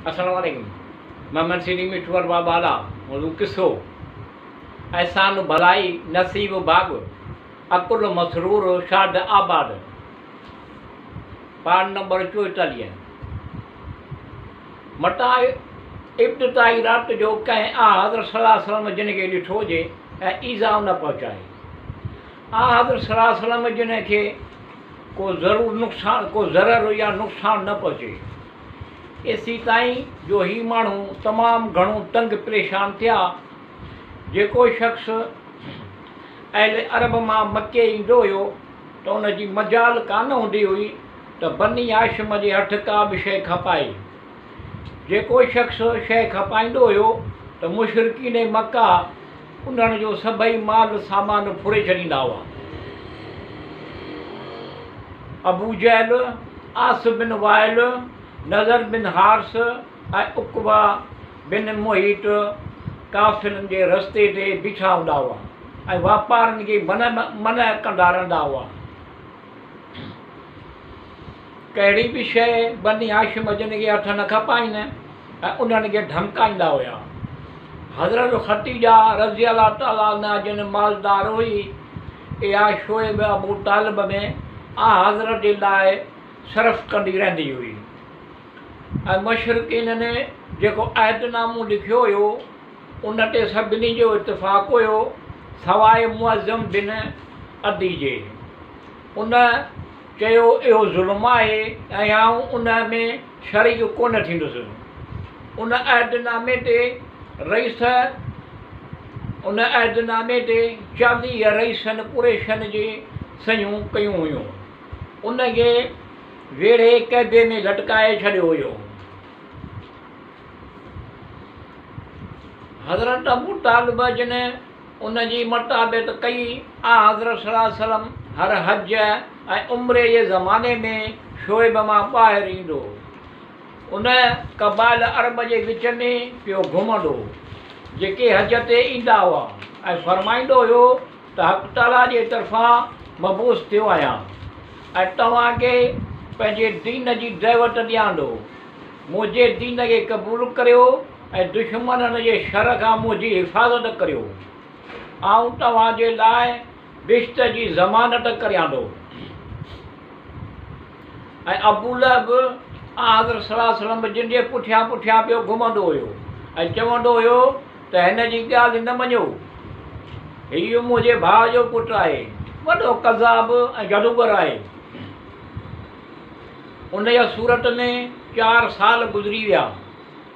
السلام عليڪم محمد سيري مٺو ارباب بالا موضوع قصو احسان ڀلائي نصيب ڀاڳ عقل مسرور شاد آباد پارٽ نمبر 44 متاع ابتدائي رات جو ڪنهن آنحضرت صلي الله عليه وسلم جن کي ڏٺو هجي ۽ ايذاء نه پهچائي. آنحضرت صلي الله عليه وسلم جن کي ڪو ضرور نقصان ڪو ضرر يا نقصان نه پهچي. ايسيتائين جو هي ماڻهو تمام گهڻو تنگ پريشان ٿيا. جيڪو شخص اهل عرب مان مڪي ايندو هيو ته ان جي مجال ڪانه هوندي هئي ته بني هاشم جي هٿ ڪا به شيء کپائي. جيڪو شخص شيء کپائيندو هيو ته مشرڪين مڪه انهن جو سڀئي مال سامان ڦري ڇڏيندا هئا. ابو جهل، عاص بن وائل، نضر بن حارث ۽ عقبه بن معيط قافلن جي رستي تي بيٺا هوندا هئا ۽ واپارين کي منع ڪندا رهندا هئا. ڪهڙي به شيء بني هاشم جن کي هٿ نه کپائين ۽ انهن کي ڌمڪائيندا هيا. حضرت خديجه رضي الله تعالٰي عنها جن مالدار هئي، اها شعب ابو طالب ۾ آنحضرت جي لاء صرف ڪندي رهندي هئي ۽ مشرڪين جيڪو عهدنامو لکيو هيو ان تي سڀني جو اتفاق هيو سواء معظم بن عدي جي. ان چيو اهو ظلم آهي ۽ آئون ان ۾ شريڪ ڪونه ٿيندس. ان عهد نامي تي رئيس ان عهد نامي تي 40 رئيسن قريشن جي صحيحون ڪيون هيون. ان کي ويڙهي ڪعبي ۾ لٽڪائي ڇڏيو هيو. حضرت ابو طالب جن ان جي مطابقت ڪئي. آنحضرت صلي الله عليه وسلم هر حج ۽ عمري جي زماني ۾ شعب مان ٻاهر ايندو هو. ان قبائل عرب جي وچ ۾ پيو گهمندو هو، جيڪي حج تي ايندا هئا ۽ فرمائيندو هيو ته حق تعاليٰ جي طرفان مبعوث ٿيو آهيان ۽ توهان کي پنهنجي دين جي دعوت ڏيان ٿو. منهنجي دين کي قبول ڪريو ۽ دشمنن جي شر کان منهنجي حفاظت ڪريو. آئون توهان جي لاء بهشت جي ضمانت ڪريان ٿو. ۽ ابولهب آنحضرت صلي الله عليه وسلم جن جي پٺيان پٺيان پيو گهمندو هيو ۽ چوندو هيو ته هن جي ڳالهه نه مڃو، هيء منهنجي ڀاء جو پٽ آهي، وڏو ڪذاب ۽ جادوگر آهي. انهيء صورت ۾ چار سال گذري ويا.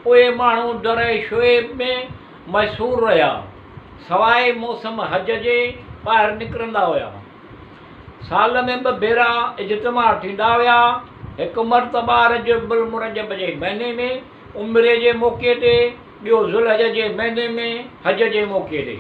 اهي ماڻهو دره شعيب ۾ محصور رهيا. سواء موسم حج جي ٻاهر نڪرندا هيا. سال ۾ ٻه ڀيرا اجتماع ٿيندا هيا. هڪ مرتبه رجب المرجب جي مهيني ۾ عمري جي موقعي تي، ٻيو ذوالحج جي مهيني ۾ حج جي موقعي تي.